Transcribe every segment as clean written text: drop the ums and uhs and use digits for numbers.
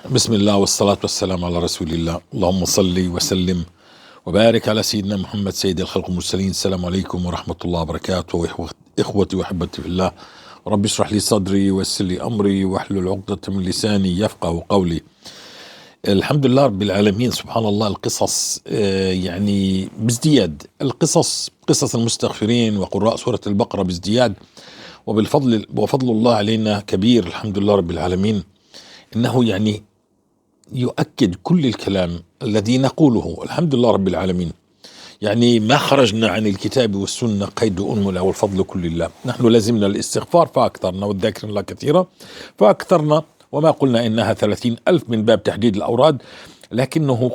بسم الله والصلاة والسلام على رسول الله. اللهم صل وسلم وبارك على سيدنا محمد سيد الخلق والمرسلين. السلام عليكم ورحمة الله وبركاته. إخوتي وأحبتي في الله، رب اشرح لي صدري ويسر لي أمري واحلل عقدة من لساني يفقه قولي. الحمد لله رب العالمين. سبحان الله، القصص يعني بازدياد، القصص قصص المستغفرين وقراء سورة البقرة بازدياد، وبالفضل وفضل الله علينا كبير، الحمد لله رب العالمين. إنه يعني يؤكد كل الكلام الذي نقوله، الحمد لله رب العالمين. يعني ما خرجنا عن الكتاب والسنة قيد أنملة، والفضل كل الله. نحن لزمنا الاستغفار فأكثرنا، والذاكرين الله كثيرا فأكثرنا، وما قلنا إنها 30,000 من باب تحديد الأوراد، لكنه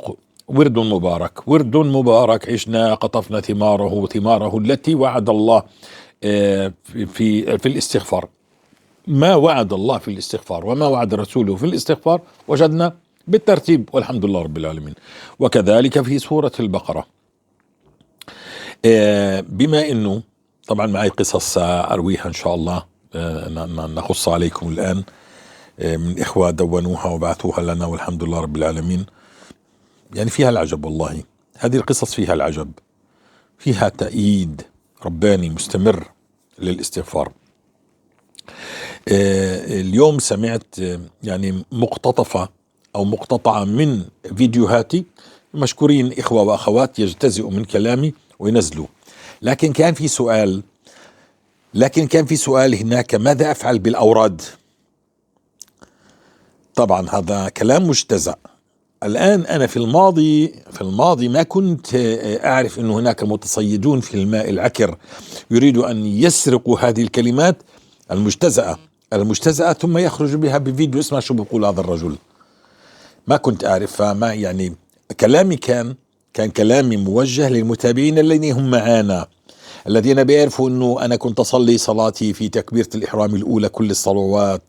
ورد مبارك، ورد مبارك عشنا قطفنا ثماره التي وعد الله في الاستغفار. ما وعد الله في الاستغفار وما وعد رسوله في الاستغفار وجدنا بالترتيب، والحمد لله رب العالمين. وكذلك في سورة البقرة. بما أنه طبعا معي قصص أرويها إن شاء الله، نقص عليكم الآن، من إخوة دونوها وبعثوها لنا، والحمد لله رب العالمين. يعني فيها العجب والله، هذه القصص فيها العجب، فيها تأييد رباني مستمر للاستغفار. اليوم سمعت يعني مقتطفة أو مقتطعة من فيديوهاتي، مشكورين إخوة وأخوات يجتزئوا من كلامي وينزلوا، لكن كان في سؤال، هناك: ماذا أفعل بالأوراد؟ طبعا هذا كلام مجتزأ. الآن أنا في الماضي ما كنت أعرف أن هناك متصيدون في الماء العكر يريدوا أن يسرقوا هذه الكلمات المجتزأة ثم يخرج بها بفيديو. اسمع شو بيقول هذا الرجل. ما كنت أعرف، فما يعني كلامي كان كلامي موجه للمتابعين الذين هم معانا، الذين بيعرفوا أنه أنا كنت أصلي صلاتي في تكبيرة الإحرام الأولى، كل الصلوات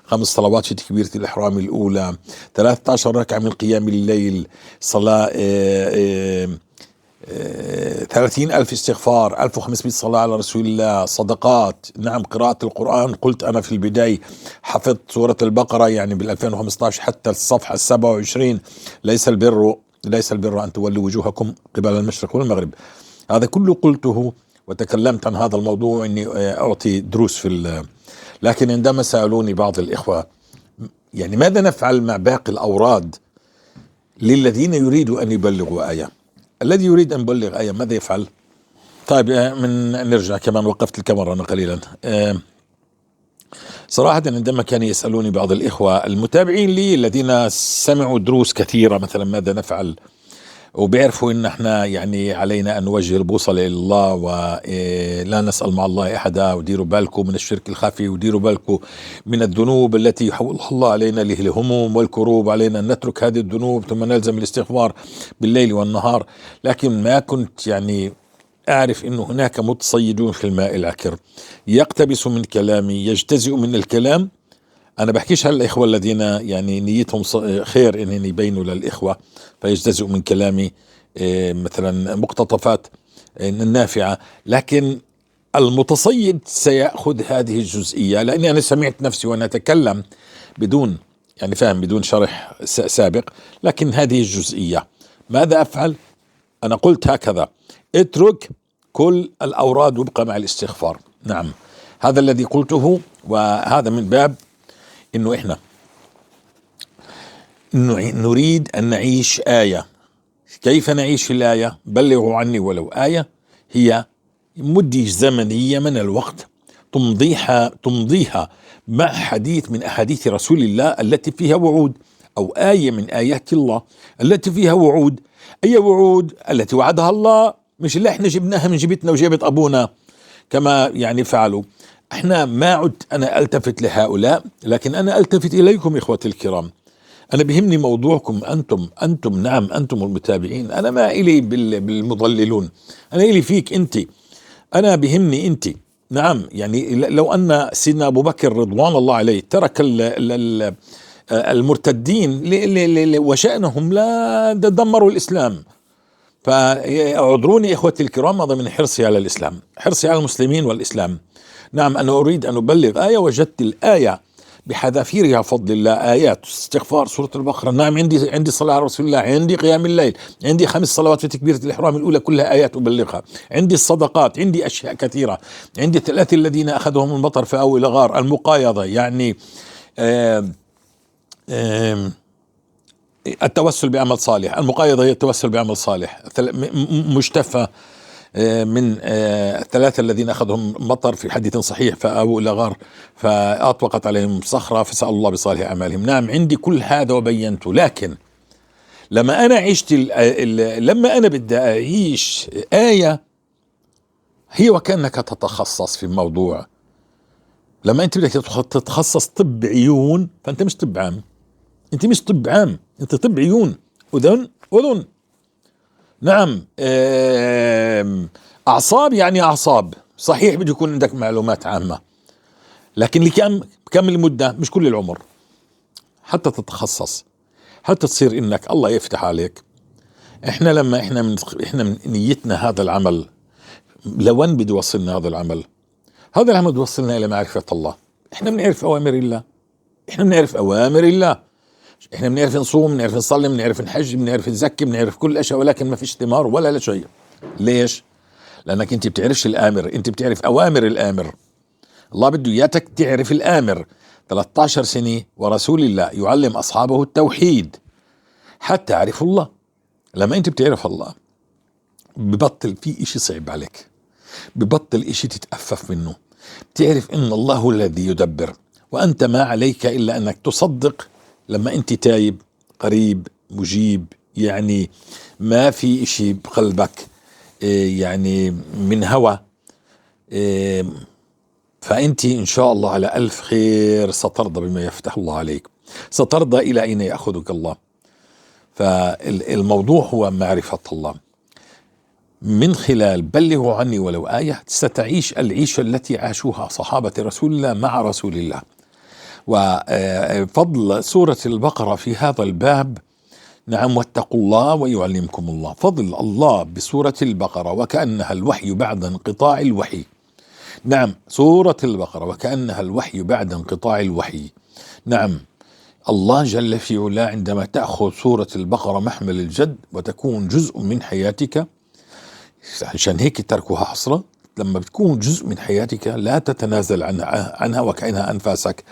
5 صلوات في تكبيرة الإحرام الأولى، 13 ركعة من قيام الليل، صلاة 30,000 استغفار، 1500 صلاة على رسول الله، صدقات، نعم قراءة القرآن. قلت أنا في البداية حفظت سورة البقرة يعني بال2015 حتى الصفحة 27، ليس البر أن تولوا وجوهكم قبل المشرق والمغرب. هذا كله قلته وتكلمت عن هذا الموضوع، إني أعطي دروس في. لكن عندما سألوني بعض الإخوة يعني ماذا نفعل مع باقي الأوراد للذين يريدوا أن يبلغوا آية، الذي يريد أن يبلغ آية ماذا يفعل؟ طيب من نرجع كمان، وقفت الكاميرا أنا قليلا. صراحة عندما كان يسألوني بعض الإخوة المتابعين لي الذين سمعوا دروس كثيرة مثلا ماذا نفعل، وبيعرفوا إن احنا يعني علينا أن نوجه البوصلة إلى الله ولا نسأل مع الله أحدا، وديروا بالكم من الشرك الخفي، وديروا بالكم من الذنوب التي يحولها الله علينا للهموم والكروب، علينا أن نترك هذه الذنوب ثم نلزم الاستغفار بالليل والنهار. لكن ما كنت يعني أعرف إنه هناك متصيدون في الماء العكر يقتبسوا من كلامي، يجتزئوا من الكلام. أنا بحكيش على الإخوة الذين يعني نيتهم خير إن يبينوا للإخوة فيجتزئوا من كلامي مثلا مقتطفات نافعة، لكن المتصيد سيأخذ هذه الجزئية، لأني أنا سمعت نفسي وأنا أتكلم بدون يعني فهم، بدون شرح سابق، لكن هذه الجزئية ماذا أفعل؟ أنا قلت هكذا: اترك كل الأوراد وابقى مع الاستغفار. نعم هذا الذي قلته، وهذا من باب إنه إحنا نريد أن نعيش آية. كيف نعيش الآية؟ بلغوا عني ولو آية، هي مدة زمنية من الوقت تمضيها مع حديث من أحاديث رسول الله التي فيها وعود، أو آية من آيات الله التي فيها وعود. أي وعود؟ التي وعدها الله، مش اللي احنا جبناها من جبتنا وجبت أبونا كما يعني فعلوا. احنا ما عدت انا التفت لهؤلاء، لكن انا التفت اليكم اخوتي الكرام. انا بهمني موضوعكم انتم، نعم انتم المتابعين. انا ما الي بالمضللون، انا الي فيك انت، انا بهمني انت. نعم يعني لو ان سيدنا ابو بكر رضوان الله عليه ترك المرتدين وشأنهم لا دمروا الاسلام. فاعذروني اخوتي الكرام، هذا من حرصي على الاسلام، حرصي على المسلمين والاسلام. نعم أنا أريد أن أبلغ آية، وجدت الآية بحذافيرها فضل الله، آيات استغفار، سورة البقرة، نعم عندي صلاة على رسول الله، عندي قيام الليل، عندي 5 صلوات في تكبيرة الإحرام الأولى كلها آيات أبلغها، عندي الصدقات، عندي أشياء كثيرة، عندي 3 الذين أخذهم المطر فأووا إلى غار، المقايضة يعني التوسل بعمل صالح، المقايضة هي التوسل بعمل صالح، مجتفة من 3 الذين أخذهم مطر في حديث صحيح فآووا إلى غار فأطبقت عليهم صخرة فسأل الله بصالح أعمالهم. نعم عندي كل هذا وبينته، لكن لما أنا عشت لما أنا بدي أعيش آية هي وكأنك تتخصص في الموضوع. لما أنت بدك تتخصص طب عيون فأنت مش طب عام، أنت مش طب عام، أنت طب عيون، أذن أذن، نعم أعصاب يعني أعصاب، صحيح بده يكون عندك معلومات عامة، لكن لكم كم المدة؟ مش كل العمر حتى تتخصص، حتى تصير إنك الله يفتح عليك. إحنا لما إحنا من إحنا من نيتنا هذا العمل، لوين بده يوصلنا هذا العمل؟ هذا العمل بده يوصلنا إلى معرفة الله. إحنا بنعرف أوامر الله، إحنا بنعرف أوامر الله، إحنا بنعرف نصوم، بنعرف نصلي، بنعرف نحج، بنعرف نزكي، بنعرف كل الأشياء، ولكن ما فيش ثمار ولا لا شيء. ليش؟ لأنك أنت بتعرفش الآمر، أنت بتعرف أوامر الآمر. الله بده إياك تعرف الآمر. 13 سنة ورسول الله يعلم أصحابه التوحيد حتى يعرفوا الله. لما أنت بتعرف الله ببطل في إشي صعب عليك، ببطل إشي تتأفف منه، بتعرف إن الله هو الذي يدبر، وأنت ما عليك إلا أنك تصدق. لما أنت تايب قريب مجيب، يعني ما في إشي بقلبك يعني من هوى، فأنت إن شاء الله على ألف خير سترضى بما يفتح الله عليك، سترضى إلى أين يأخذك الله. فالموضوع هو معرفة الله من خلال بلغوا عني ولو آية. ستعيش العيشة التي عاشوها صحابة رسول الله مع رسول الله. وفضل سورة البقرة في هذا الباب، نعم، واتقوا الله ويعلمكم الله. فضل الله بسورة البقرة وكأنها الوحي بعد انقطاع الوحي. نعم، سورة البقرة وكأنها الوحي بعد انقطاع الوحي. نعم، الله جل في علاه عندما تأخذ سورة البقرة محمل الجد وتكون جزء من حياتك، عشان هيك تركها حصرة، لما بتكون جزء من حياتك لا تتنازل عنها وكأنها أنفاسك.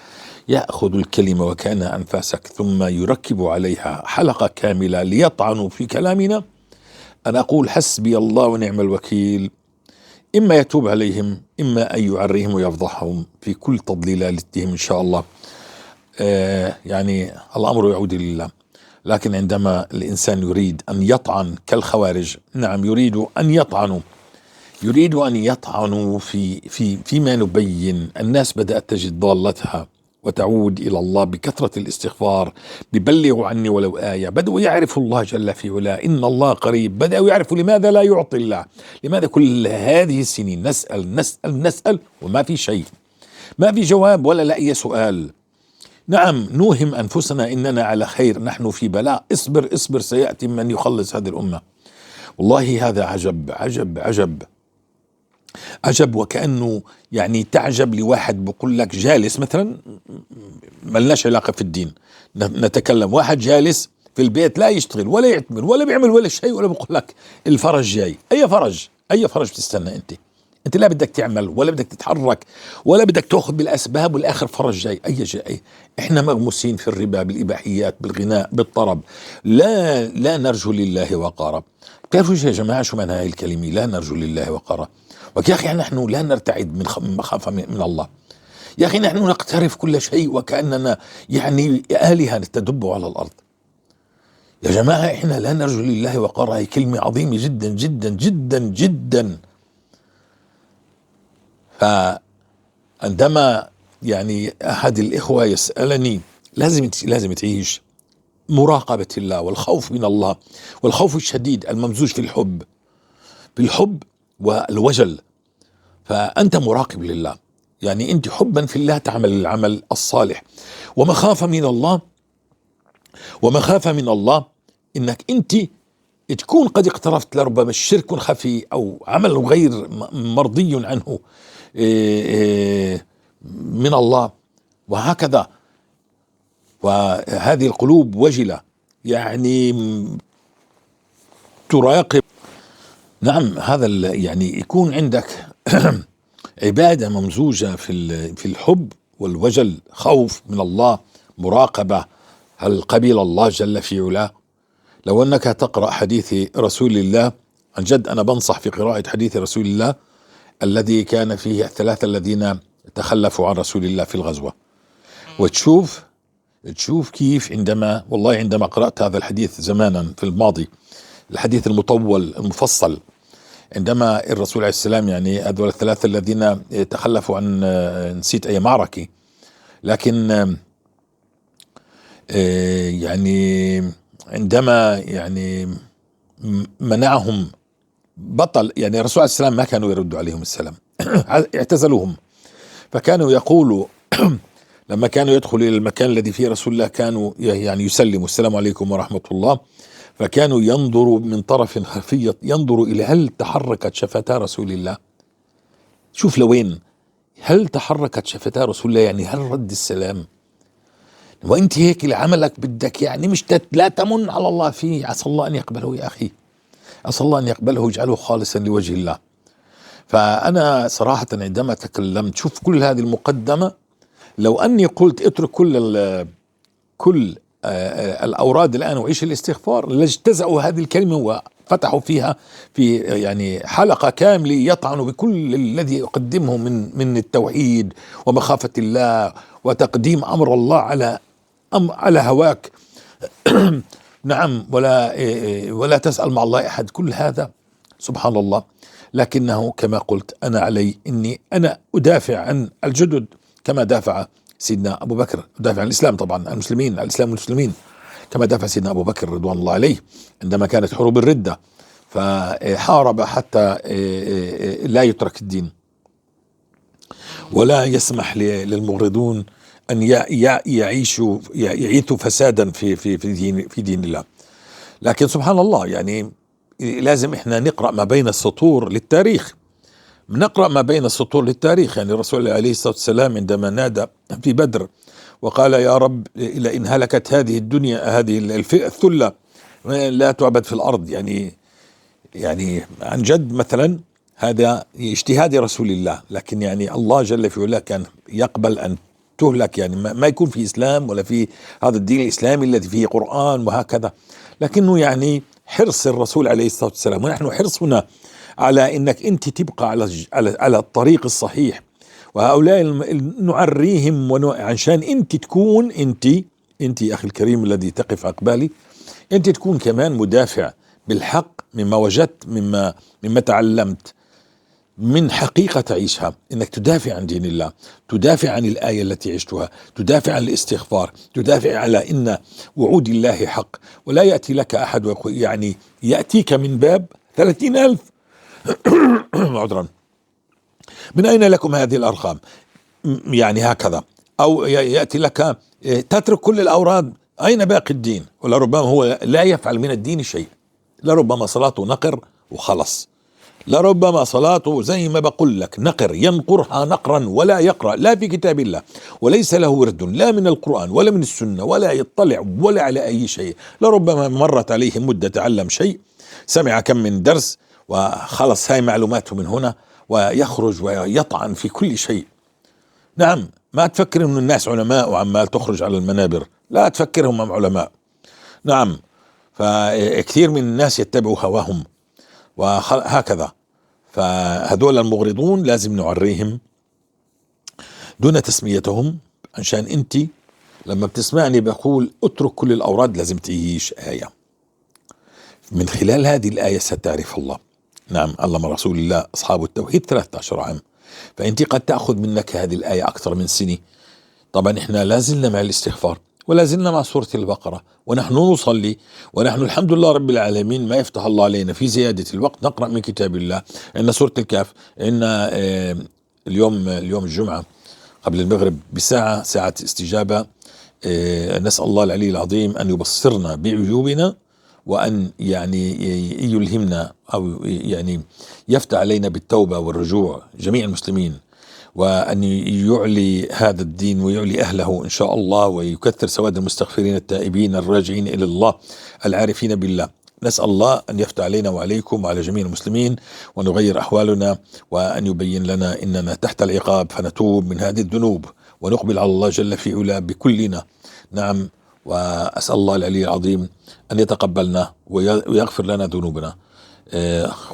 يأخذ الكلمة وكأنها أنفاسك ثم يركب عليها حلقة كاملة ليطعنوا في كلامنا. أنا أقول حسبي الله ونعم الوكيل، إما يتوب عليهم إما أن يعريهم ويفضحهم في كل تضليلاتهم إن شاء الله. يعني الأمر يعود لله. لكن عندما الإنسان يريد أن يطعن كالخوارج، نعم يريد أن يطعنوا، يريد أن يطعنوا في في فيما نبين، الناس بدأت تجد ضالتها وتعود إلى الله بكثرة الاستغفار، ببلغوا عني ولو آية، بدأوا يعرفوا الله جل في علاه، إن الله قريب، بدأوا يعرفوا لماذا لا يعطي الله، لماذا كل هذه السنين نسأل نسأل نسأل وما في شيء، ما في جواب ولا لا أي سؤال. نعم نوهم أنفسنا إننا على خير، نحن في بلاء، اصبر اصبر سيأتي من يخلص هذه الأمة. والله هذا عجب عجب عجب عجب، وكأنه يعني تعجب لواحد بقول لك جالس مثلا، ملناش علاقة في الدين نتكلم، واحد جالس في البيت لا يشتغل ولا يعتمر ولا بيعمل ولا شيء، ولا بقول لك الفرج جاي. أي فرج؟ أي فرج بتستنى أنت؟ أنت لا بدك تعمل ولا بدك تتحرك ولا بدك تأخذ بالأسباب، والآخر فرج جاي. أي جاي؟ إحنا مغموسين في الربا، بالإباحيات، بالغناء، بالطرب، لا نرجو لله وقارا. بتعرفوا يا جماعة شو معنى هاي الكلمة لا نرجو لله وقارا؟ وك يا أخي نحن لا نرتعد من مخافة من الله. يا أخي نحن نقترف كل شيء وكأننا يعني آلهة تدب على الأرض. يا جماعة إحنا لا نرجو لله وقارا، هي كلمة عظيمة جدا جدا جدا جدا. فعندما يعني أحد الإخوة يسألني لازم تعيش مراقبة الله والخوف من الله، والخوف الشديد الممزوج في الحب، بالحب والوجل. فأنت مراقب لله، يعني أنت حبا في الله تعمل العمل الصالح، ومخافة من الله، ومخافة من الله إنك أنت تكون قد اقترفت لربما الشرك خفي أو عمل غير مرضي عنه من الله، وهكذا. وهذه القلوب وجلة يعني تراقب. نعم، هذا يعني يكون عندك عبادة ممزوجة في الحب والوجل، خوف من الله، مراقبة، هل قبل الله جل في علاه؟ لو أنك تقرأ حديث رسول الله، عن جد أنا بنصح في قراءة حديث رسول الله الذي كان فيه الثلاثة الذين تخلفوا عن رسول الله في الغزوة، وتشوف كيف عندما، والله عندما قرأت هذا الحديث زمانا في الماضي، الحديث المطول المفصل، عندما الرسول عليه السلام يعني هذول الثلاثة الذين تخلفوا عن، نسيت أي معركة، لكن يعني عندما يعني منعهم بطل، يعني الرسول عليه السلام ما كانوا يردوا عليهم السلام، اعتزلوهم، فكانوا يقولوا لما كانوا يدخلوا إلى المكان الذي فيه رسول الله كانوا يعني يسلموا السلام عليكم ورحمة الله، فكانوا ينظروا من طرف خفية، ينظروا إلى هل تحركت شفتا رسول الله. شوف لوين، هل تحركت شفتا رسول الله، يعني هل رد السلام؟ وانت هيك لعملك بدك يعني مش لا تمن على الله فيه، عسى الله أن يقبله يا أخي، عسى الله أن يقبله ويجعله خالصا لوجه الله. فأنا صراحة عندما تكلمت، شوف كل هذه المقدمة، لو أني قلت اترك كل الأوراد الآن وعيش الاستغفار، لاجتزأوا هذه الكلمة وفتحوا فيها في يعني حلقة كاملة يطعنوا بكل الذي يقدمه من التوحيد ومخافة الله وتقديم أمر الله على هواك. نعم، ولا تسأل مع الله أحد، كل هذا سبحان الله. لكنه كما قلت أنا علي إني أنا أدافع عن الجدد كما دافع سيدنا أبو بكر، أدافع عن الإسلام طبعا، المسلمين، الإسلام والمسلمين، كما دافع سيدنا أبو بكر رضوان الله عليه عندما كانت حروب الردة، فحارب حتى لا يترك الدين ولا يسمح للمغرضون أن يعيثوا فسادا في في في دين، في دين الله. لكن سبحان الله، يعني لازم إحنا نقرأ ما بين السطور للتاريخ، نقرأ ما بين السطور للتاريخ. يعني الرسول عليه الصلاة والسلام عندما نادى في بدر وقال يا رب لئن هلكت هذه الدنيا، هذه الثلة لا تعبد في الأرض، يعني عن جد مثلا هذا اجتهاد رسول الله، لكن يعني الله جل في علاه كان يقبل أن تهلك، يعني ما يكون في إسلام ولا في هذا الدين الإسلامي الذي فيه قرآن وهكذا، لكنه يعني حرص الرسول عليه الصلاة والسلام، ونحن حرصنا على إنك أنت تبقى على الطريق الصحيح، وهؤلاء نعريهم عشان أنت تكون أنت يا أخي الكريم الذي تقف عقبالي، أنت تكون كمان مدافع بالحق مما وجدت، مما تعلمت من حقيقة تعيشها، إنك تدافع عن دين الله، تدافع عن الآية التي عشتها، تدافع عن الاستغفار، تدافع على إن وعود الله حق، ولا يأتي لك أحد يعني يأتيك من باب 30,000 عذرا، من أين لكم هذه الأرقام؟ يعني هكذا، أو يأتي لك تترك كل الأوراد، أين باقي الدين؟ ولربما هو لا يفعل من الدين شيء، لربما صلاته نقر وخلص، لربما صلاته زي ما بقول لك نقر، ينقرها نقرا ولا يقرأ لا في كتاب الله، وليس له ورد لا من القرآن ولا من السنة، ولا يطلع ولا على أي شيء. لربما مرت عليه مدة تعلم شيء، سمع كم من درس وخلص هاي معلوماته من هنا، ويخرج ويطعن في كل شيء. نعم، ما تفكر إنه الناس علماء وعمال تخرج على المنابر، لا تفكرهم علماء. نعم، فكثير من الناس يتبعوا هواهم وهكذا، فهذول المغرضون لازم نعريهم دون تسميتهم، عشان انت لما بتسمعني بقول اترك كل الأوراد لازم تعيش آية، من خلال هذه الآية ستعرف الله. نعم، علم رسول الله أصحاب التوحيد 13 عام، فأنت قد تأخذ منك هذه الآية أكثر من سنة. طبعا إحنا لازلنا مع الاستغفار، ولا زلنا مع سورة البقرة، ونحن نصلي، ونحن الحمد لله رب العالمين ما يفتح الله علينا في زيادة الوقت نقرأ من كتاب الله. عندنا سورة الكهف، عندنا اليوم الجمعة قبل المغرب بساعة، ساعة استجابة. نسأل الله العلي العظيم أن يبصرنا بعيوبنا، وأن يعني يلهمنا أو يعني يفتح علينا بالتوبة والرجوع جميع المسلمين، وأن يعلي هذا الدين ويعلي أهله إن شاء الله، ويكثر سواد المستغفرين التائبين الراجعين إلى الله العارفين بالله. نسأل الله أن يفتح علينا وعليكم وعلى جميع المسلمين، وأن يغير أحوالنا، وأن يبين لنا إننا تحت العقاب فنتوب من هذه الذنوب ونقبل على الله جل في علاه بكلنا. نعم، وأسأل الله العلي العظيم أن يتقبلنا ويغفر لنا ذنوبنا.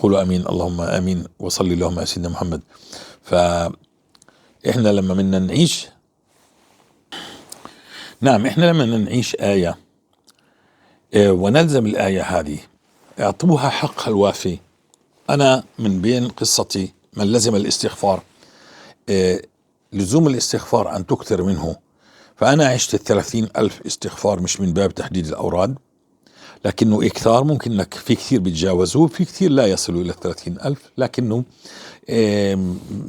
قولوا آمين، اللهم آمين، وصلي اللهم على سيدنا محمد. فإحنا لما بدنا نعيش، نعم إحنا لما نعيش آية ونلزم الآية هذه، اعطوها حقها الوافي. أنا من بين قصتي من لزم الاستغفار، لزوم الاستغفار أن تكثر منه. فأنا عشت 30,000 استغفار، مش من باب تحديد الأوراد، لكنه إكثار ممكن إنك في كثير بيتجاوزوه، في كثير لا يصلوا إلى 30,000، لكنه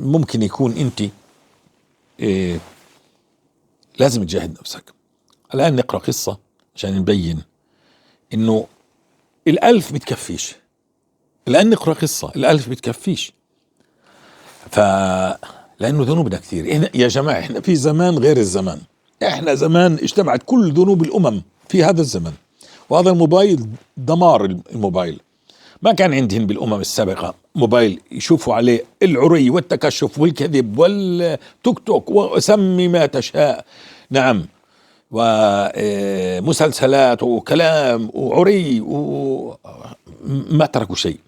ممكن يكون أنت لازم تجاهد نفسك. الآن نقرأ قصة عشان نبين إنه 1000 بتكفيش. الآن نقرأ قصة 1000 بتكفيش، لأنه ذنوبنا كثير. إحنا يا جماعة إحنا في زمان غير الزمان، إحنا زمان اجتمعت كل ذنوب الأمم في هذا الزمن، وهذا الموبايل دمار. الموبايل ما كان عندهم بالأمم السابقة موبايل يشوفوا عليه العري والتكشف والكذب والتوك توك وسمي ما تشاء، نعم، ومسلسلات وكلام وعري وما تركوا شيء.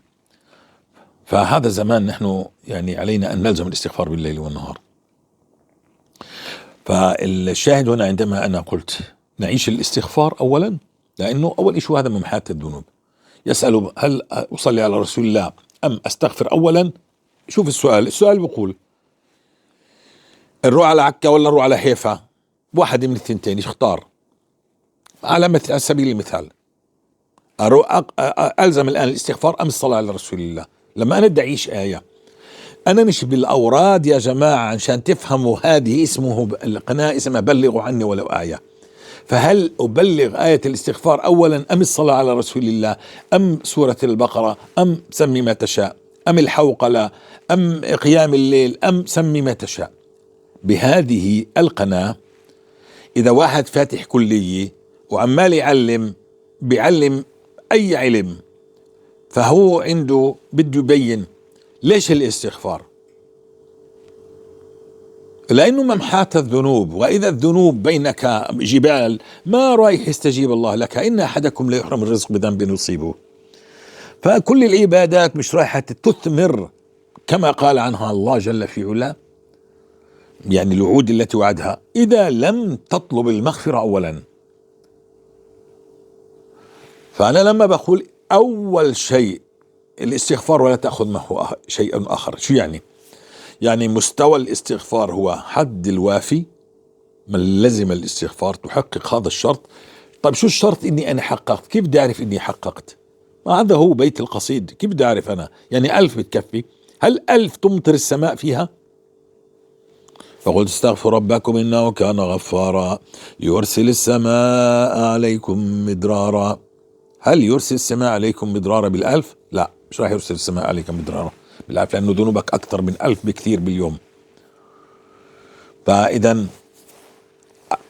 فهذا زمان نحن يعني علينا أن نلزم الاستغفار بالليل والنهار. فالشاهد هنا عندما أنا قلت نعيش الاستغفار أولا، لأنه أول شيء هذا ممحاة الذنوب. يسأل هل أصلي على رسول الله أم أستغفر أولا؟ شوف السؤال، السؤال بيقول نروح على عكا ولا نروح على حيفا؟ واحد من الثنتين اختار. على سبيل المثال أروح ألزم الآن الاستغفار أم الصلاة على رسول الله؟ لما أنا بدي أعيش آية، أنا مش بالأوراد يا جماعة عشان تفهموا، هذه اسمه القناة اسمها بلغوا عني ولو آية. فهل أبلغ آية الاستغفار أولا أم الصلاة على رسول الله أم سورة البقرة أم سمي ما تشاء أم الحوقلة أم قيام الليل أم سمي ما تشاء؟ بهذه القناة إذا واحد فاتح كلية وعمال يعلم، بيعلم أي علم، فهو عنده بده يبين ليش الاستغفار، لأنه ممحاة الذنوب، وإذا الذنوب بينك جبال ما رايح يستجيب الله لك. إن أحدكم لا يحرم الرزق بذنب يصيبه. فكل العبادات مش رايحة تثمر كما قال عنها الله جل في علاه، يعني الوعود التي وعدها، إذا لم تطلب المغفرة أولا. فأنا لما بقول أول شيء الاستغفار ولا تأخذ معه شيئا آخر، شو يعني؟ يعني مستوى الاستغفار هو حد الوافي، من لزم الاستغفار تحقق هذا الشرط. طيب شو الشرط إني أنا حققت؟ كيف بدي أعرف إني حققت؟ ما هذا هو بيت القصيد، كيف بدي أعرف أنا؟ يعني 1000 بتكفي؟ هل 1000 تمطر السماء فيها؟ فقلت استغفر ربكم إنه كان غفارا يرسل السماء عليكم مدرارا. هل يرسل السماء عليكم مدرارا بال1000؟ لا، مش راح يرسل السماء عليكم مدرارا بال1000، لأنه ذنوبك أكثر من 1000 بكثير باليوم. فإذا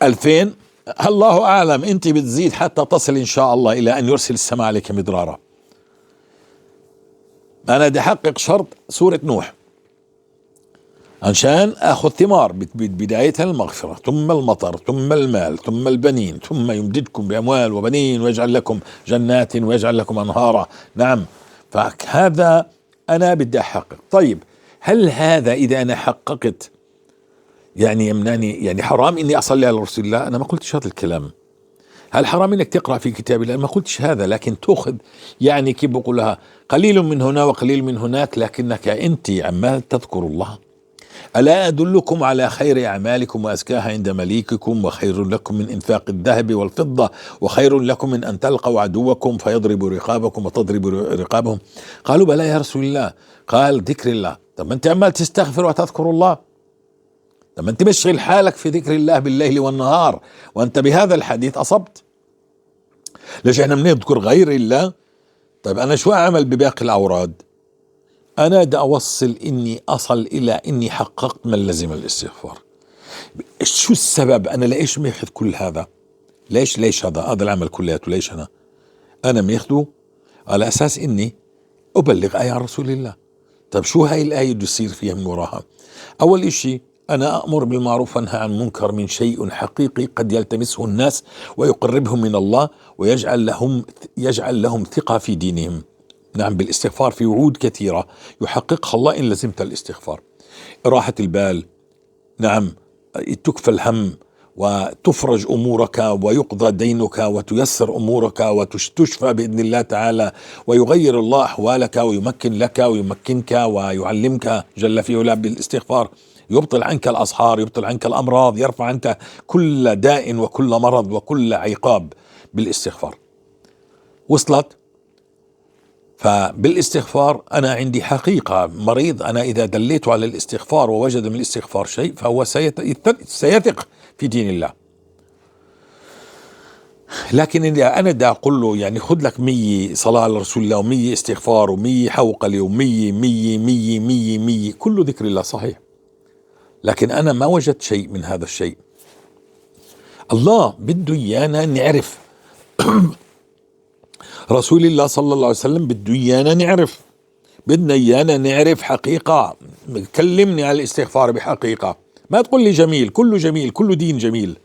2000 الله أعلم، أنت بتزيد حتى تصل إن شاء الله إلى أن يرسل السماء عليك مدرارا. أنا بدي أحقق شرط سورة نوح عشان اخذ ثمار، بدايتها المغفرة، ثم المطر، ثم المال، ثم البنين، ثم يمددكم باموال وبنين ويجعل لكم جنات ويجعل لكم انهارا. نعم، فهذا انا بدي احقق. طيب هل هذا اذا انا حققت يعني يمنعني، يعني حرام اني اصلي على رسول الله؟ انا ما قلتش هذا الكلام. هل حرام انك تقرا في كتاب الله؟ ما قلتش هذا، لكن تاخذ يعني كيف بقولها، قليل من هنا وقليل من هناك، لكنك انت عمال تذكر الله. ألا أدلكم على خير أعمالكم وأزكاها عند مليككم، وخير لكم من إنفاق الذهب والفضة، وخير لكم من أن تلقوا عدوكم فيضربوا رقابكم وتضربوا رقابهم. قالوا بلى يا رسول الله. قال ذكر الله. طب أنت عمال تستغفر وتذكر الله، طب أنت مشغل حالك في ذكر الله بالليل والنهار، وأنت بهذا الحديث أصبت. ليش إحنا بنذكر غير الله؟ طيب أنا شو أعمل بباقي الأوراد؟ أنا بدي أوصل إني أصل إلى إني حققت ما لزم الاستغفار. شو السبب؟ أنا ليش ماخذ كل هذا؟ ليش هذا العمل كلياته؟ ليش أنا ماخذه على أساس إني أبلغ آية عن رسول الله. طيب شو هاي الآية بده يصير فيها من وراها؟ أول إشي أنا أأمر بالمعروف وأنهى عن المنكر من شيء حقيقي قد يلتمسه الناس ويقربهم من الله ويجعل لهم ثقة في دينهم. نعم، بالاستغفار في وعود كثيرة يحققها الله إن لزمت الاستغفار. راحة البال، نعم، تكفى الهم وتفرج أمورك ويقضى دينك وتيسر أمورك وتشفى بإذن الله تعالى، ويغير الله أحوالك ويمكن لك ويمكنك ويعلمك جل في علاه بالاستغفار. يبطل عنك الأسحار، يبطل عنك الأمراض، يرفع عنك كل داء وكل مرض وكل عقاب بالاستغفار. وصلت؟ فبالاستغفار أنا عندي حقيقة مريض، أنا إذا دليته على الاستغفار ووجد من الاستغفار شيء فهو سيثق في دين الله. لكن إذا أنا دا أقول له يعني خذ لك 100 صلاة على رسول الله و100 استغفار و100 حوقلة و100 100 100 100 100، كله ذكر الله صحيح، لكن أنا ما وجدت شيء من هذا الشيء. الله بده إيانا نعرف، رسول الله صلى الله عليه وسلم بده إيانا نعرف، بدنا إيانا نعرف حقيقة. كلمني على الاستغفار بحقيقة، ما تقول لي جميل، كله جميل، كله دين جميل،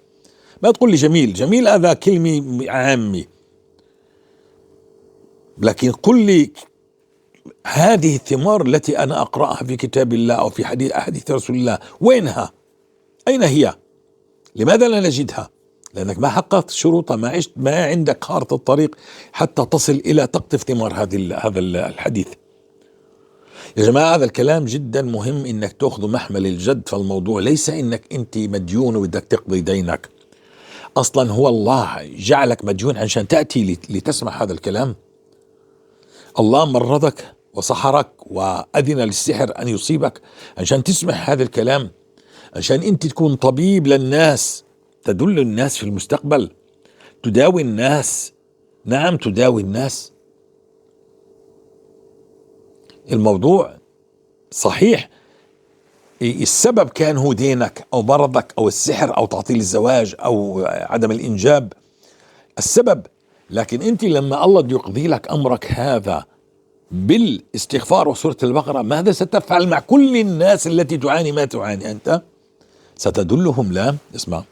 ما تقول لي جميل جميل، هذا كلمة عامة، لكن قل لي هذه الثمار التي أنا أقرأها في كتاب الله أو في حديث رسول الله وينها؟ أين هي؟ لماذا لا نجدها؟ لأنك ما حققت شروطها، ما عشت، ما عندك خارطة الطريق حتى تصل إلى تقطف ثمار هذا الحديث. يا جماعة هذا الكلام جدا مهم إنك تأخذه محمل الجد. فالموضوع ليس إنك أنت مديون وبدك تقضي دينك، أصلا هو الله جعلك مديون عشان تأتي لتسمع هذا الكلام. الله مرضك وسحرك وأذن للسحر أن يصيبك عشان تسمع هذا الكلام، عشان أنت تكون طبيب للناس، تدل الناس في المستقبل، تداوي الناس. نعم تداوي الناس. الموضوع صحيح السبب كان هو دينك أو مرضك أو السحر أو تعطيل الزواج أو عدم الإنجاب السبب، لكن أنت لما الله يقضي لك أمرك هذا بالاستغفار وسورة البقرة، ماذا ستفعل مع كل الناس التي تعاني ما تعاني أنت؟ ستدلهم. لا اسمع،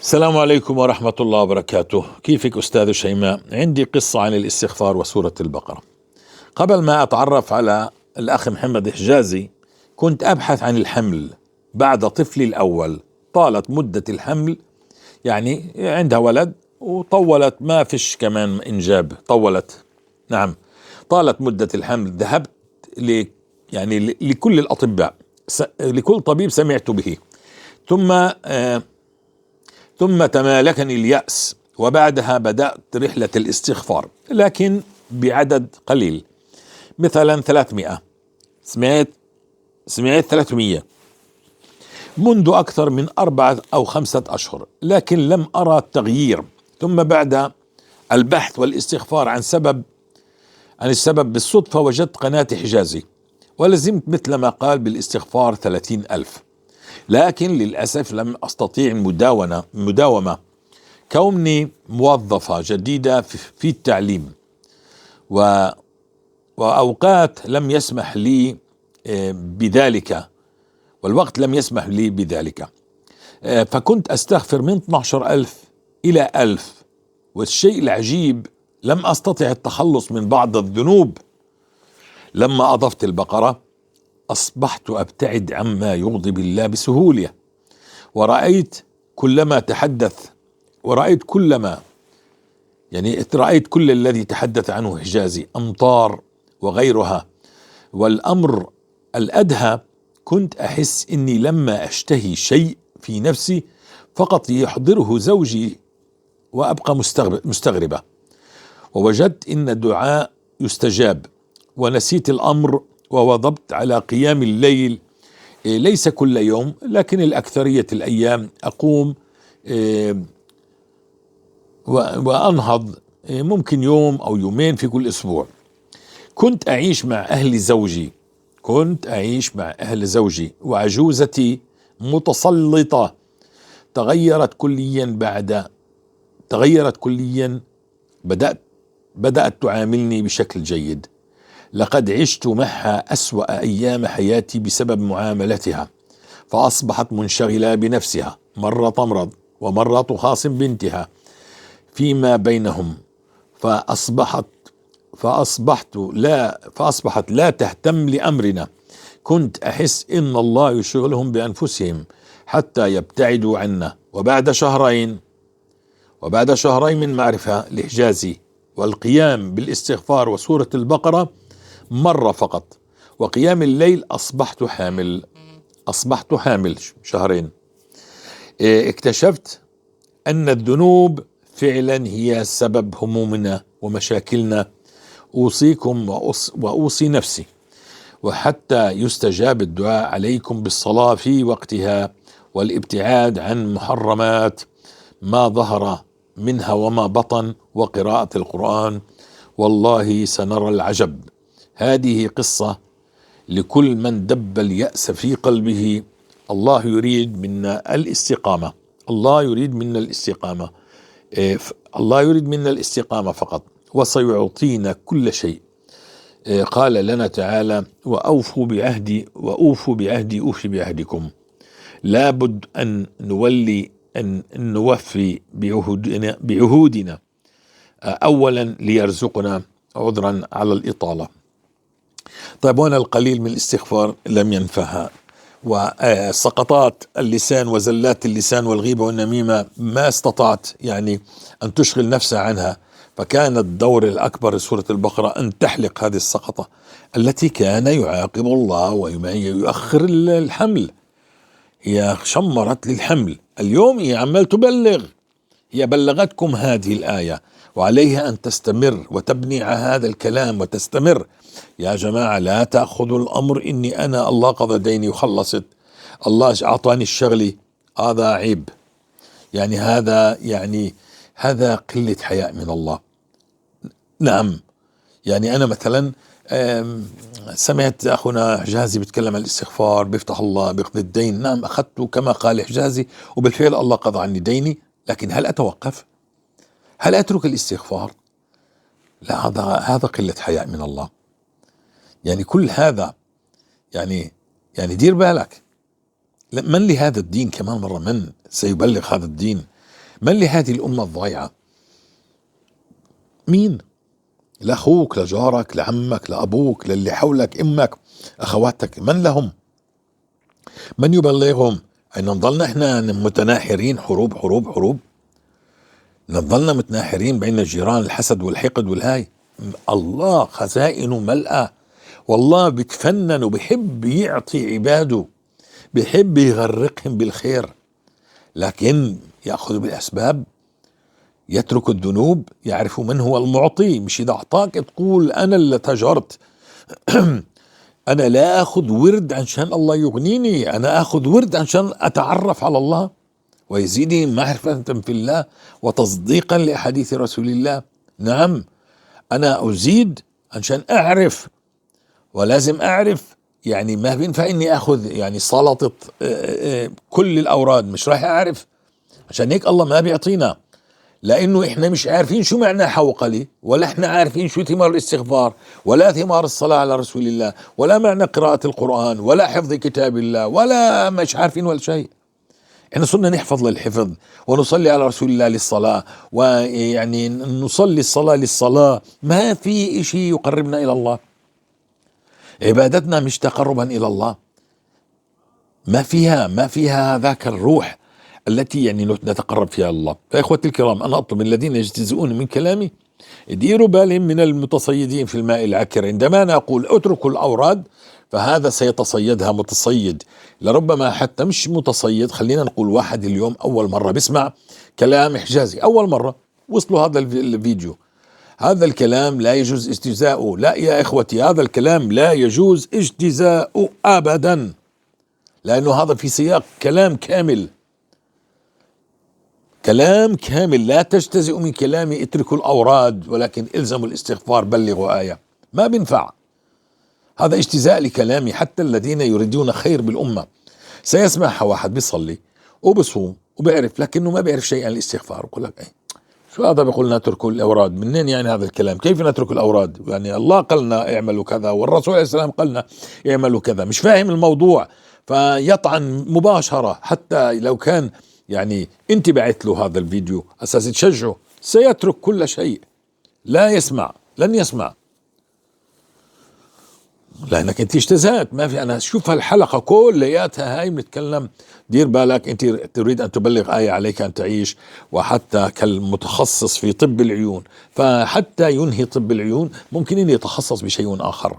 السلام عليكم ورحمة الله وبركاته. كيفك أستاذ شيماء؟ عندي قصة عن الاستغفار وسورة البقرة. قبل ما أتعرف على الأخ محمد حجازي كنت أبحث عن الحمل بعد طفلي الأول. طالت مدة الحمل، يعني عندها ولد وطولت، ما فيش كمان إنجاب، طولت. نعم طالت مدة الحمل. ذهبت يعني لكل الأطباء، لكل طبيب سمعت به، ثم تمالكني اليأس، وبعدها بدأت رحلة الاستغفار، لكن بعدد قليل، مثلا 300. سمعت 300 منذ أكثر من 4 أو 5 أشهر، لكن لم أرى التغيير. ثم بعد البحث والاستغفار عن السبب بالصدفة وجدت قناة حجازي، ولزمت مثل ما قال بالاستغفار 30,000، لكن للأسف لم أستطيع المداومة كوني موظفة جديدة في التعليم، وأوقات لم يسمح لي بذلك، والوقت لم يسمح لي بذلك، فكنت أستغفر من 12,000 إلى 1,000. والشيء العجيب لم أستطع التخلص من بعض الذنوب. لما أضفت البقرة أصبحت أبتعد عما يغضب الله بسهولة، ورأيت رأيت كل الذي تحدث عنه حجازي، أمطار وغيرها. والأمر الأدهى كنت أحس إني لما أشتهي شيء في نفسي فقط يحضره زوجي وأبقى مستغربة، ووجدت إن الدعاء يستجاب، ونسيت الأمر ووظبت على قيام الليل ليس كل يوم لكن الأكثرية الأيام أقوم وأنهض، ممكن يوم أو يومين في كل أسبوع. كنت أعيش مع أهل زوجي، كنت أعيش مع أهل زوجي وعجوزتي متسلطة، تغيرت كليا بعد، تغيرت كليا، بدأت تعاملني بشكل جيد. لقد عشت معها أسوأ أيام حياتي بسبب معاملتها، فأصبحت منشغلة بنفسها، مرة تمرض ومرة تخاصم بنتها فيما بينهم، فأصبحت لا تهتم لأمرنا. كنت أحس إن الله يشغلهم بأنفسهم حتى يبتعدوا عنا. وبعد شهرين من معرفة الحجازي والقيام بالاستغفار وسورة البقرة مرة فقط وقيام الليل أصبحت حامل، أصبحت حامل شهرين. اكتشفت أن الذنوب فعلا هي سبب همومنا ومشاكلنا. أوصيكم وأوصي نفسي، وحتى يستجاب الدعاء عليكم بالصلاة في وقتها والابتعاد عن محرمات ما ظهر منها وما بطن، وقراءة القرآن، والله سنرى العجب. هذه قصة لكل من دب اليأس في قلبه. الله يريد منا الاستقامة، الله يريد منا الاستقامة، الله يريد منا الاستقامة فقط، وسيعطينا كل شيء. قال لنا تعالى: وأوفوا بعهدي، وأوفوا بعهدي أوفي بعهدكم. لابد أن نولي، أن نوفي بعهودنا أولا ليرزقنا. عذرا على الإطالة. هنا القليل من الاستغفار لم ينفعها، وسقطات اللسان وزلات اللسان والغيبة والنميمة ما استطاعت أن تشغل نفسها عنها، فكان الدور الأكبر لسورة البقرة أن تحلق هذه السقطة التي كان يعاقب الله ويؤخر الحمل. هي شمرت للحمل، اليوم هي عمال تبلغ، هي بلغتكم هذه الآية، وعليها أن تستمر وتبني على هذا الكلام وتستمر. يا جماعة لا تأخذوا الأمر إني أنا الله قضى ديني وخلصت، الله أعطاني الشغلة، هذا عيب، هذا قلة حياء من الله. نعم، أنا مثلا، سمعت أخونا حجازي بيتكلم عن الاستغفار، بيفتح الله، بيقضي الدين. نعم أخذته كما قال حجازي، وبالفعل الله قضى عني ديني، لكن هل أتوقف؟ هل أترك الاستغفار؟ لا، هذا قلة حياء من الله. كل هذا دير بالك. من لهذا الدين كمان مرة؟ من سيبلغ هذا الدين؟ من لهذه الأمة الضايعة؟ مين؟ لأخوك، لجارك، لعمك، لأبوك، للي حولك، أمك، أخواتك، من لهم؟ من يبلغهم؟ أن نظلنا إحنا متناحرين، حروب حروب حروب، نظلنا متناحرين بين الجيران، الحسد والحقد والهاي. الله خزائنه ملأى، والله بيتفنن وبيحب يعطي عباده، بيحب يغرقهم بالخير، لكن يأخذ بالأسباب، يترك الذنوب، يعرف من هو المعطي. مش إذا أعطاك تقول أنا اللي تجرت. أنا لا أخذ ورد عشان الله يغنيني، أنا أخذ ورد عشان أتعرف على الله ويزيدني معرفة في الله وتصديقا لأحاديث رسول الله. نعم أنا أزيد عشان أعرف، ولازم أعرف، ما بينفع إني أخذ سلطة، كل الأوراد، مش راح أعرف. عشان هيك الله ما بيعطينا، لأنه إحنا مش عارفين شو معنى حوقلي، ولا إحنا عارفين شو ثمار الاستغفار، ولا ثمار الصلاة على رسول الله، ولا معنى قراءة القرآن، ولا حفظ كتاب الله، ولا مش عارفين ولا شيء. إحنا صرنا نحفظ للحفظ، ونصلي على رسول الله للصلاة، ويعني نصلي الصلاة للصلاة. ما في إشي يقربنا إلى الله. عبادتنا مش تقربا إلى الله، ما فيها ذاك الروح التي نتقرب فيها الله. فإخوتي الكرام، أنا أطلب من الذين يجتزئون من كلامي ديروا بالهم من المتصيدين في الماء العكر. عندما نقول اتركوا الأوراد فهذا سيتصيدها متصيد، لربما حتى مش متصيد، خلينا نقول واحد اليوم أول مرة بيسمع كلام حجازي، أول مرة وصلوا هذا الفيديو، هذا الكلام لا يجوز اجتزاؤه. لا يا إخوتي، هذا الكلام لا يجوز اجتزاؤه أبدا. لأنه هذا في سياق كلام كامل، كلام كامل. لا تجتزئوا من كلامي، اتركوا الأوراد ولكن الزموا الاستغفار، بلغوا آية. ما بينفع، هذا اجتزاء لكلامي. حتى الذين يريدون خير بالأمة سيسمعها واحد بيصلي وبصوم وبيعرف، لكنه ما بيعرف شيء عن الاستغفار، يقول لك ايه شو هذا بيقول نترك الأوراد؟ منين يعني هذا الكلام؟ كيف نترك الأوراد؟ يعني الله قالنا اعملوا كذا، والرسول عليه السلام قالنا اعملوا كذا، مش فاهم الموضوع، فيطعن مباشرة. حتى لو كان يعني انت بعت له هذا الفيديو اساس تشجعه، سيترك كل شيء، لا يسمع، لن يسمع، لانك انت اجتزأت. ما في، انا شوف هالحلقة كلياتها هاي بنتكلم، دير بالك، انت تريد ان تبلغ آية عليك ان تعيش، وحتى كالمتخصص في طب العيون، فحتى ينهي طب العيون ممكن ان يتخصص بشيء اخر،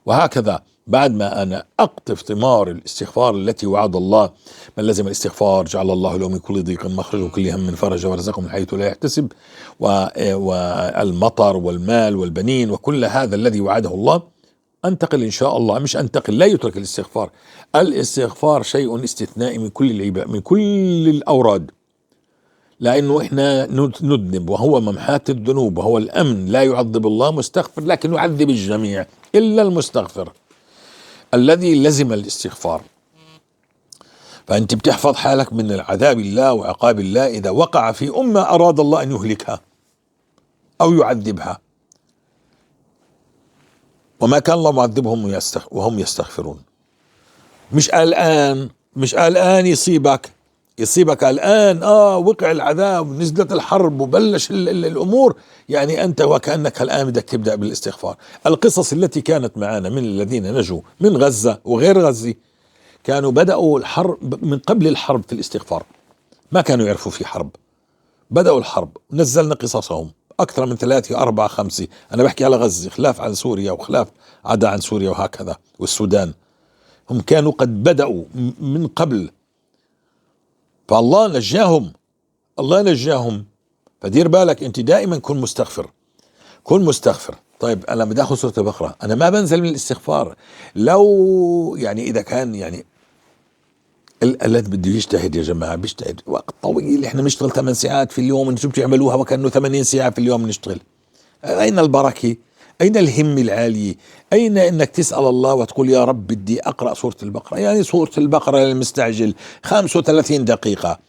وهكذا. بعد ما أنا أقطف ثمار الاستغفار التي وعد الله، من لزم الاستغفار جعل الله له من كل ضيق مخرج وكل هم فرج ورزقه من حيث لا يحتسب، والمطر والمال والبنين وكل هذا الذي وعده الله، أنتقل إن شاء الله. مش أنتقل، لا يترك الاستغفار. الاستغفار شيء استثنائي من كل العباد، من كل الأوراد، لأنه إحنا نذنب وهو ممحاة الذنوب وهو الأمن. لا يعذب الله مستغفر، لكن يعذب الجميع إلا المستغفر الذي لزم الاستغفار. فأنت بتحفظ حالك من العذاب الله وعقاب الله إذا وقع في أمة أراد الله أن يهلكها أو يعذبها، وما كان الله معذبهم وهم يستغفرون. مش الآن، مش الآن يصيبك الآن، وقع العذاب ونزلت الحرب وبلش الأمور، يعني أنت وكأنك الآن بدك تبدأ بالاستغفار. القصص التي كانت معنا من الذين نجوا من غزة وغير غزة، كانوا بدأوا الحرب من قبل الحرب في الاستغفار، ما كانوا يعرفوا في حرب، بدأوا الحرب، نزلنا قصصهم أكثر من 3 4 5. أنا بحكي على غزة، خلاف عن سوريا وخلاف عدا عن سوريا وهكذا والسودان، هم كانوا قد بدأوا من قبل، فالله نجاهم، الله نجاهم. فدير بالك انت دائما كن مستغفر، كن مستغفر. طيب انا بدي اخذ سورة البقرة، انا ما بنزل من الاستغفار. لو يعني اذا كان يعني الذي بده يجتهد يا جماعة بيجتهد وقت طويل، احنا بنشتغل 8 ساعات في اليوم، انتم بتعملوها وكأنه 80 ساعة في اليوم نشتغل. اين البركة؟ أين الهمة العالية؟ أين أنك تسأل الله وتقول يا رب بدي أقرأ سورة البقرة؟ يعني سورة البقرة للمستعجل 35 دقيقة،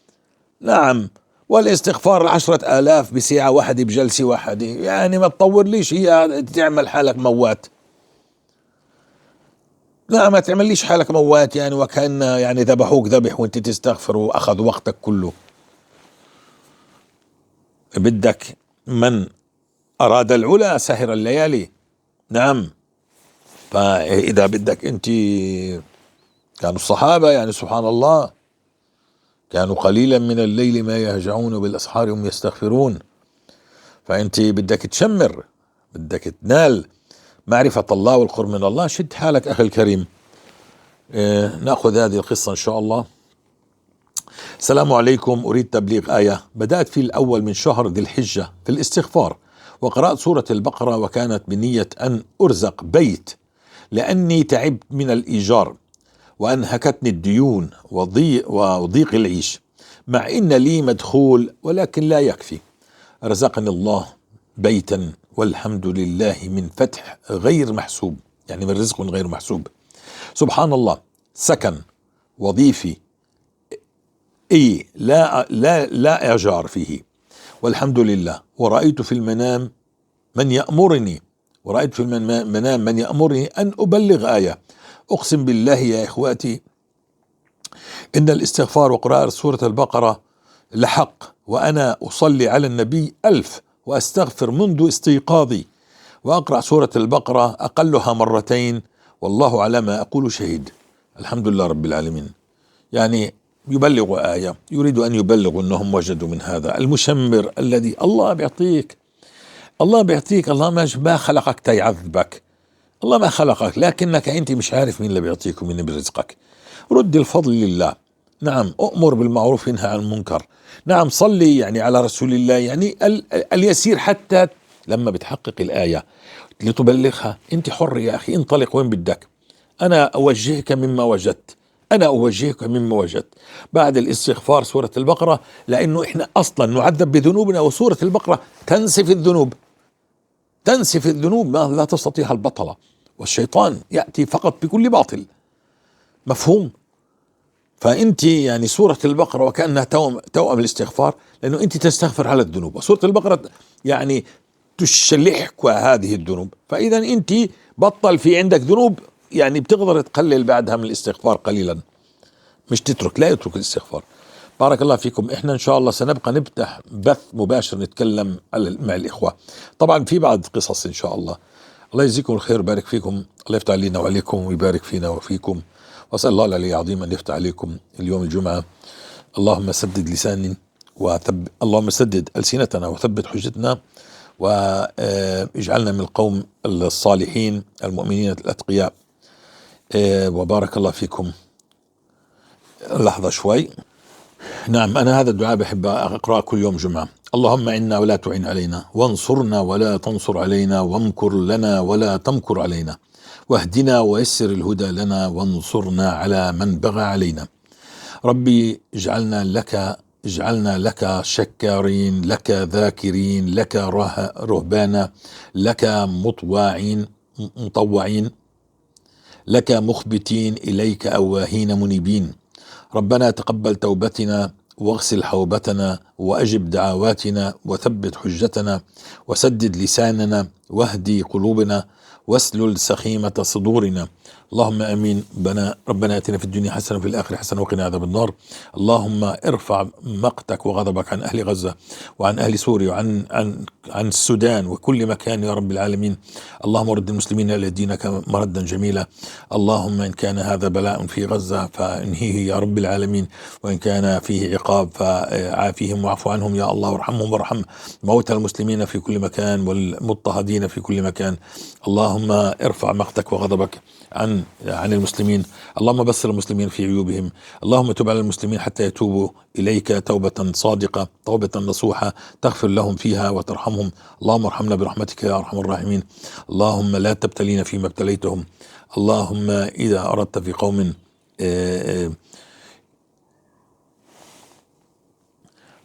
نعم، والاستغفار 10,000 بساعة واحدة بجلسة واحدة، يعني ما تطور ليش هي تعمل حالك موات. لا ما تعمليش حالك موات، يعني وكأن يعني ذبحوك ذبح وانت تستغفر وأخذ وقتك كله. بدك من أراد العلا سهر الليالي، نعم. فإذا بدك أنت، كانوا الصحابة يعني سبحان الله كانوا قليلا من الليل ما يهجعون وبالأسحار هم يستغفرون. فأنت بدك تشمر، بدك تنال معرفة الله والقرب من الله، شد حالك أخي الكريم. نأخذ هذه القصة إن شاء الله. السلام عليكم، أريد تبليغ آية. بدأت في الأول من شهر ذي الحجة في الاستغفار، وقرأت سورة البقرة، وكانت بنية أن أرزق بيت لأني تعبت من الإيجار وأنهكتني الديون وضيق العيش، مع إن لي مدخول ولكن لا يكفي. رزقني الله بيتا والحمد لله من فتح غير محسوب، يعني من رزق غير محسوب. سبحان الله، سكن وظيفي إي لا لا لا إيجار فيه والحمد لله. ورأيت في المنام من يأمرني، ورأيت في المنام من يأمرني أن أبلغ آية. أقسم بالله يا إخواتي إن الاستغفار وقراءة سورة البقرة لحق، وأنا أصلي على النبي 1000 وأستغفر منذ استيقاظي، وأقرأ سورة البقرة أقلها مرتين، والله على ما أقول شهيد. الحمد لله رب العالمين. يعني يبلغ آية، يريد أن يبلغ أنهم وجدوا من هذا المشمر الذي الله بيعطيك، الله بيعطيك، الله ما خلقك تيعذبك، الله ما خلقك، لكنك أنت مش عارف مين اللي بيعطيك ومين اللي بيرزقك. رد الفضل لله. نعم، أؤمر بالمعروف انهى عن المنكر. نعم، صلي يعني على رسول الله، يعني اليسير حتى لما بتحقق الآية لتبلغها. أنت حر يا أخي، انطلق وين بدك، أنا أوجهك مما وجدت. أنا أوجهك مما وجدت بعد الاستغفار سورة البقرة، لأنه إحنا أصلا نعذب بذنوبنا، وسورة البقرة تنسف الذنوب، تنسف الذنوب، ما لا تستطيع البطلة، والشيطان يأتي فقط بكل باطل. مفهوم؟ فأنت سورة البقرة وكأنها توأم الاستغفار، لأنه أنت تستغفر على الذنوب، وسورة البقرة تشلحك هذه الذنوب. فإذا أنت بطل في عندك ذنوب، بتقدر تقلل بعدها من الاستغفار قليلا، مش تترك، لا يترك الاستغفار. بارك الله فيكم. احنا ان شاء الله سنبقى نفتح بث مباشر نتكلم مع الاخوة، طبعا في بعض قصص ان شاء الله. الله يجزيكم الخير ويبارك فيكم، الله يفتح علينا وعليكم ويبارك فينا وفيكم، واسال الله العلي العظيم ان يفتح عليكم اليوم الجمعة. اللهم سدد لساني اللهم سدد ألسنتنا وثبت حجتنا، واجعلنا من القوم الصالحين المؤمنين الأتقياء. وبارك الله فيكم. لحظة شوي. نعم، أنا هذا الدعاء بحب أقرأه كل يوم جمعة. اللهم عنا ولا تعن علينا، وانصرنا ولا تنصر علينا، وامكر لنا ولا تمكر علينا، واهدنا ويسر الهدى لنا، وانصرنا على من بغى علينا. ربي اجعلنا لك شكارين، لك ذاكرين، لك رهبانا، لك مطوعين، لك مخبتين، إليك أواهين منيبين. ربنا تقبل توبتنا، واغسل حوبتنا، وأجب دعواتنا، وثبت حجتنا، وسدد لساننا، واهدي قلوبنا، واسلل سخيمة صدورنا. اللهم امين. ربنا اتنا في الدنيا حسنة وفي الاخرة حسنة وقنا عذاب النار. اللهم ارفع مقتك وغضبك عن اهل غزة وعن اهل سوريا وعن عن السودان وكل مكان يا رب العالمين. اللهم رد المسلمين الى دينك مردا جميلا. اللهم ان كان هذا بلاء في غزة فانهيه يا رب العالمين، وان كان فيه عقاب فعافيهم واعف عنهم يا الله، وارحمهم وارحم موتى المسلمين في كل مكان والمضطهدين في كل مكان. اللهم ارفع مقتك وغضبك عن المسلمين. اللهم بصر المسلمين في عيوبهم. اللهم تب على المسلمين حتى يتوبوا إليك توبة صادقة، توبة نصوحة تغفر لهم فيها وترحمهم. اللهم ارحمنا برحمتك يا أرحم الراحمين. اللهم لا تبتلينا فيما ابتليتهم. اللهم إذا أردت في قوم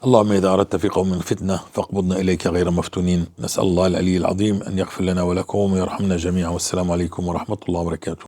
اللهم إذا أردت في قوم فتنة فاقبضنا إليك غير مفتونين. نسأل الله العلي العظيم أن يغفر لنا ولكم ويرحمنا جميعا. والسلام عليكم ورحمة الله وبركاته.